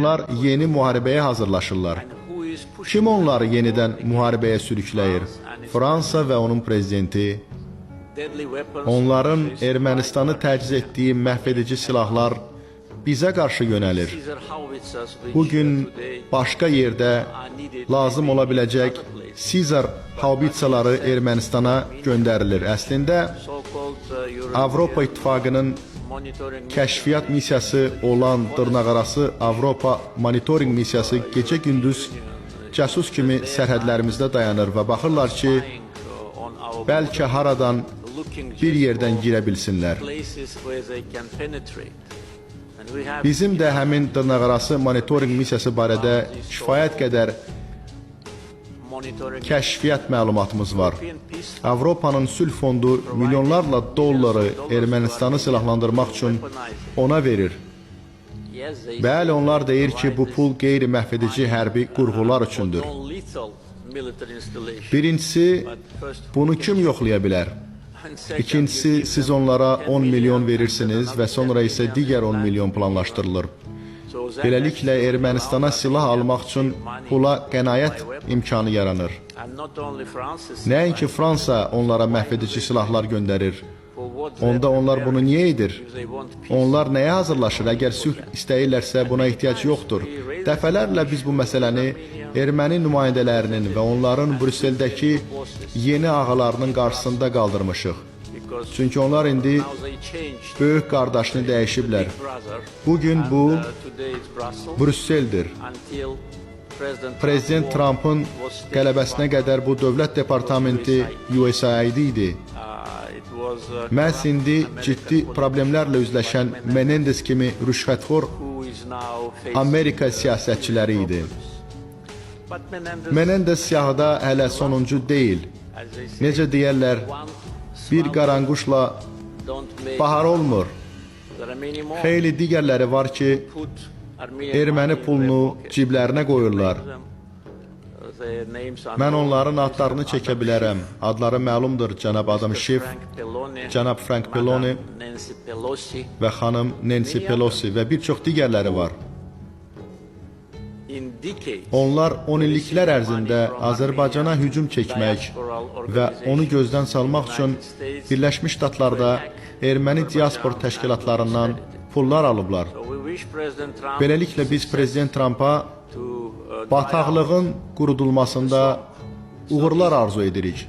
Onlar yeni müharibəyə hazırlaşırlar. Kim onları yenidən müharibəyə sürükləyir? Fransa və onun prezidenti. Onların Ermənistanı təchiz etdiyi məhvedici silahlar bizə qarşı yönəlir. Bu gün başqa yerdə lazım ola biləcək Caesar haubitsaları Ermənistana göndərilir. Əslində Avropa İttifaqının kəşfiyyat missiyası olan dırnaqarası Avropa monitorinq missiyası gecə-gündüz cəsus kimi sərhədlərimizdə dayanır və baxırlar ki, bəlkə haradan bir yerdən girə bilsinlər. Bizim də həmin dırnaqarası monitorinq missiyası barədə kifayət qədər kəşfiyyat məlumatımız var. Avropanın sülh fondu milyonlarla dolları Ermənistanı silahlandırmaq üçün ona verir. Bəli, onlar deyir ki, bu pul qeyri-məhvedici hərbi qurğular üçündür. Birincisi, bunu kim yoxlaya bilər? İkincisi, siz onlara 10 milyon verirsiniz və sonra isə digər 10 milyon planlaşdırılır. Beləliklə Ermənistana silah almaq üçün pula qənaət imkanı yaranır. Nəinki Fransa onlara məhvedici silahlar göndərir. Onda onlar bunu niyə edir? Onlar nəyə hazırlaşır? Əgər sülh istəyirlərsə buna ehtiyac yoxdur. Dəfələrlə biz bu məsələni erməni nümayəndələrinin və onların Brüsseldəki yeni ağalarının qarşısında qaldırmışıq. Çünki onlar indi böyük qardaşını dəyişiblər. Bugün bu Brüsseldir. Prezident Trumpın qələbəsinə qədər bu Dövlət Departamenti USAID idi. Məhz indi ciddi problemlərlə üzləşən Menendez kimi rüşvətxor Amerika siyasətçiləri idi. Menendez siyahıda hələ sonuncu deyil. Necə deyərlər, bir qaranquşla bahar olmur. Xeyli digərləri var ki, erməni pulunu ciblərinə qoyurlar. Mən onların adlarını çəkə bilərəm. Adları məlumdur: cənab Adam Schiff, cənab Frank Pelloni və xanım Nancy Pelosi və bir çox digərləri var. Onlar 10 illiklər ərzində Azərbaycana hücum çəkmək və onu gözdən salmaq üçün Birləşmiş Ştatlarda erməni diaspor təşkilatlarından pullar alıblar. Beləliklə biz Prezident Trumpa bataqlığın qurudulmasında uğurlar arzu edirik.